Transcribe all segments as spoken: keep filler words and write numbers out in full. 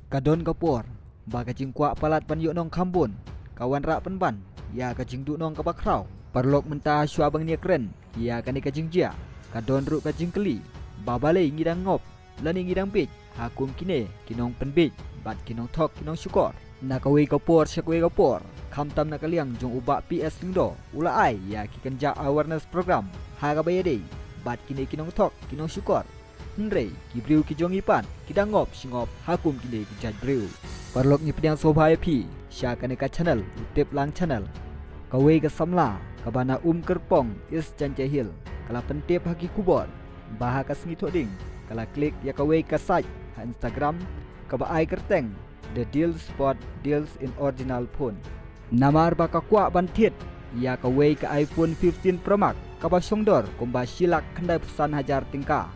Ka don ka por ba ka jingkwah palat ban ïoh nongkham bun ka wanrah pynban ïa ka jingduhnong kaba khraw. Paralok, mynta shuwa ban ïakren ïa kane ka jingjia, ka don ruh ka jingkylli ba balei ngi dang ngop lane ngi dang bieit ha kum kine ki nongpynbieit bad ki nongthok ki nongshukor. Na kawei ka por sha kawei ka por, khamtam na ka liang jong u Bah P S Lyngdoh, u la ai ïa ki kynja awareness program ha kaba ïadei bad kine ki nongthok ki nongshukor. Hynrei ki briew ki jong ngi pat ki dang ngop shi ngop ha kum kine ki jait briew. Paralok, ngi pdiang sngewbha ïa phi sha kane ka channel, u Tip Lang Channel. Kawei ka samla kaba na Umkyrpong, East Jaintia Hills, ka la pyntip ha ki khubor ba ha ka sngi Thohdieng ka la click ïa kawei ka site ha Instagram kaba ai kyrteng The Deal Spot, Deals in Original Phone. Namar ba ka kwah ban thied ïa kawei ka iPhone fifteen Pro Max kaba shong dor kumba shi lak khyndai phew san hajar tyngka.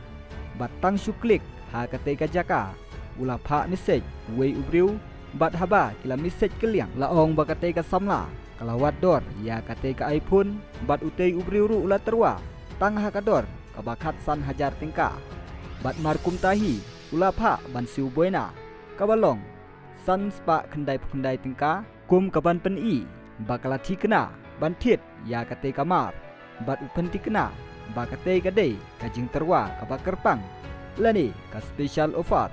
Bad tang shu click ha katei ka jaka, u la phah message uwei u briew, bad haba ki la message kylliang, la ong ba katei ka samla ka la wad dor ïa katei ka iPhone, bad utei u briew ruh u la tyrwa tang ha ka dor kaba khatsan hajar tyngka. Bad mar kumta hi u la phah ban siew buaina kaba long san spah khyndai phew khyndai tyngka, kum ka ban pyni ba ka la thikna ban thied ïa katei ka mar, bad u pynthikna ba katei ka dei ka jingtyrwa kaba kyrpang lane ka special offer,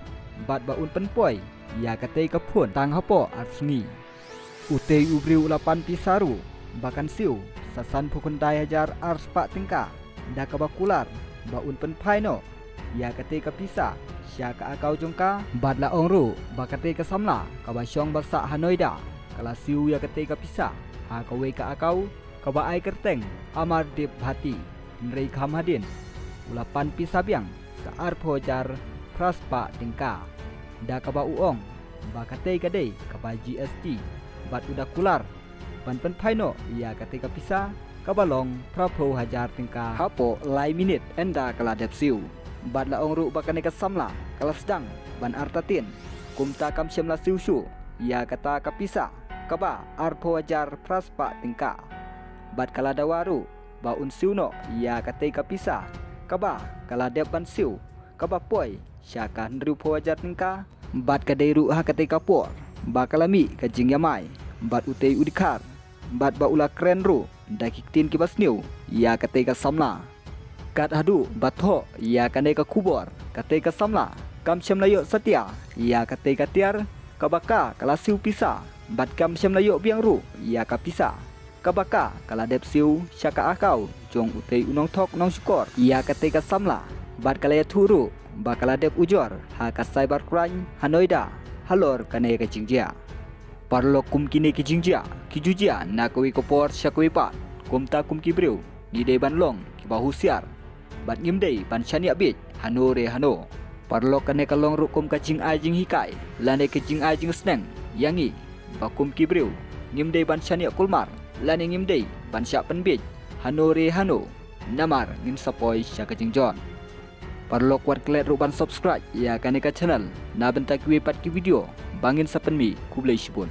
bad ba un pynpoi ïa katei ka phone tang hapoh ar sngi. Utei u briew u la pan pisa ruh ba kan siew sa san phew khyndai hajar ar spah tyngka, da kaba kular ba un pynphai noh ïa katei ka pisa sha ka account jong ka. Bad la ong ruh ba katei ka samla kaba shong ba sah ha Noida ka la siew ïa katei ka pisa ha kawei ka account kaba ai kyrteng Amardeep Bhati. Hynrei kham hadien u la pan pisa biang sa ar phew hajar phra spah tyngka, da kaba u ong ba katei ka dei kaba G S T, bad u da kular ban pynphai noh ïa katei ka pisa kaba long phra phew hajar tyngka hapoh lai minit ynda ka la dep siew. Bad la ong ruh ba kane ka samla ka la sdang ban artatien, kumta kam shym la siew shuh ïa kata ka pisa kaba ar phew hajar phra spah tyngka. Bad ka la dawa ruh ba un siew noh ïa katei ka pisa kaba ka la dep ban siew, kaba poi sha ka hynriew phew hajar tyngka. Bad ka dei ruh ha katei ka por ba ka la mih ka jingïamai bad utei u dkhar, bad ba u la kren ruh da ki ktien kiba sniew ïa katei ka samla. Kat haduh ba thoh ïa kane ka khubor, katei ka samla kam shym la ïoh satia ïa katei ka tiar kaba ka ka la siew pisa, bad kam shym la ïoh biang ruh ïa ka pisa kaba ka ka la dep siew sha ka account jong utei u nongthok nongshukor ïa katei ka samla. Bad ka la ïathuh ruh ba ka la dep ujor ha ka cyber crime ha Noida halor kane ka jingjia. Paralok, kum kine ki jingjia ki ju jia na kawei ka por sha kawei pat, kumta kum ki briew ngi dei ban long kiba husiar bad ngim dei ban shaniah bieit hano re hano. Paralok, kane ka long ruh kum ka jingai jinghikai lane ka jingai jingsneng ïa ngi ba kum ki briew ngim dei ban shaniah kulmar lane ngim dei ban shah pynbieit hano re hano, namar ngin sa poi sha ka jingjot. Paralok, wat klet ruh ban subscribe ïa kane ka channel na bynta kiwei pat ki video ba ngin sa pynmih. Khublei shibun.